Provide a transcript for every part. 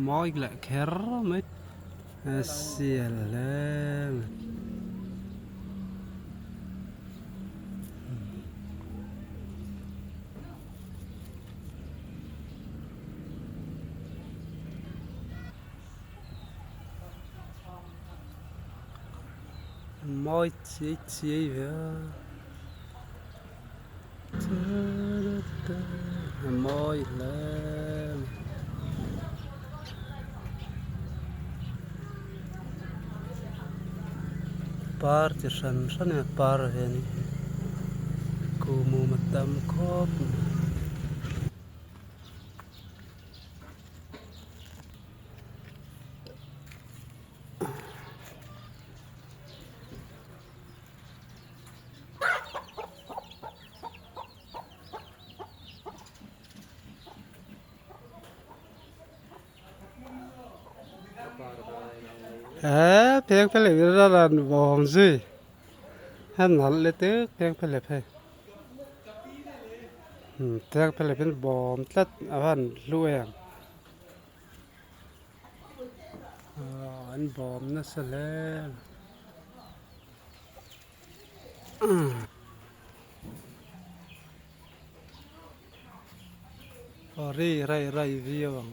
Mawi leh kher mai a sial hle mai. Mawi chiai chiai ve a a mawi hle mai. Par chi hran hran a par ve a nih hi kuhmum a tam khawp mai. He pheng phe leh ila ran vawm zui he nalh le tek pheng phe leh phei pheng phe leh in bawm tlat a van hlu em. Aw an bawm nasa hle aw ri rai rai viau ang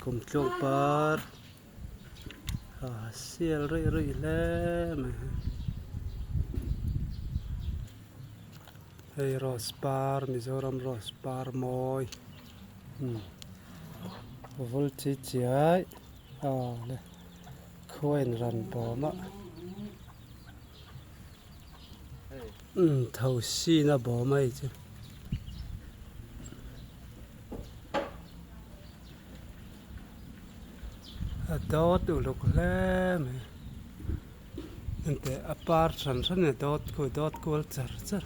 kum tluang par. Sial ruih ruih hle mai hei rose par Mizoram rose par mawi vul chi chiai aw le khua in ran bawm a thosin a bawm a hei chu. A dawt uluk hle mai engteh a par hran hran a dawt khu dawt kual char char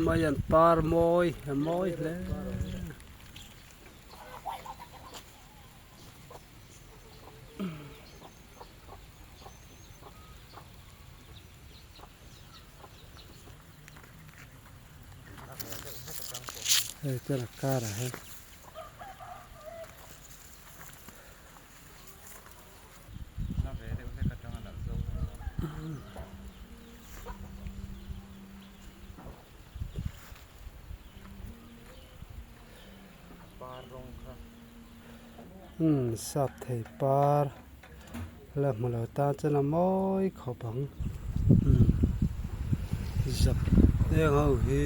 mai an par mawi a mawi hle. Hei chuan a karah hian sap thei par. La hmu lo tan chuan a mawi khawp ang zap eng ho hi.